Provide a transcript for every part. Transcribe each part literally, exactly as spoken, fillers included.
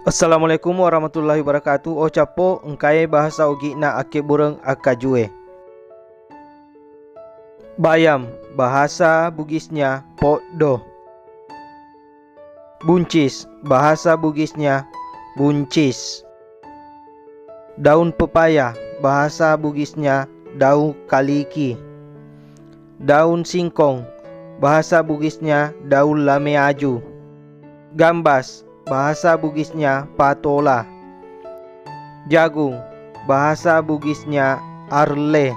Assalamualaikum warahmatullahi wabarakatuh. Oh cappo, engkae bahasa Ogi'na akkebbureng akkajue. Bayam, bahasa Bugisnya poddo. Buncis, bahasa Bugisnya buncis. Daun pepaya, bahasa Bugisnya daun kaliki. Daun singkong, bahasa Bugisnya daun lameaju. Gambas, bahasa Bugisnya patola. Jagung, bahasa Bugisnya arle.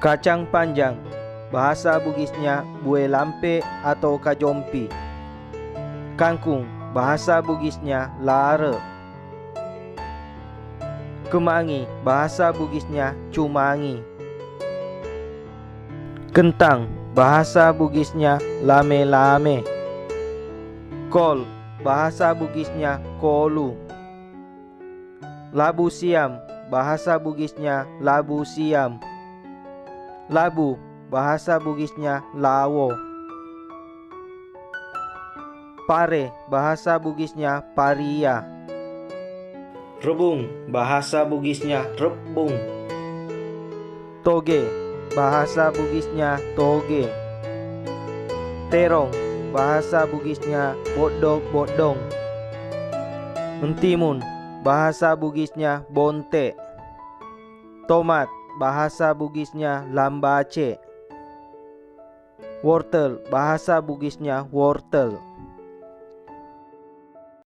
Kacang panjang, bahasa Bugisnya bue lampe atau kajompi. Kangkung, bahasa Bugisnya lare. Kemangi, bahasa Bugisnya cumangi. Kentang, bahasa Bugisnya lame-lame. Kol, bahasa Bugisnya kolu. Labu siam, bahasa Bugisnya labu siam. Labu, bahasa Bugisnya lawo. Pare, bahasa Bugisnya paria. Rebung, bahasa Bugisnya rebbung. Toge, bahasa Bugisnya toge. Terong, bahasa Bugisnya boddong-boddong. Entimun, bahasa Bugisnya bonte. Tomat, bahasa Bugisnya lambace. Wortel, bahasa Bugisnya wortel.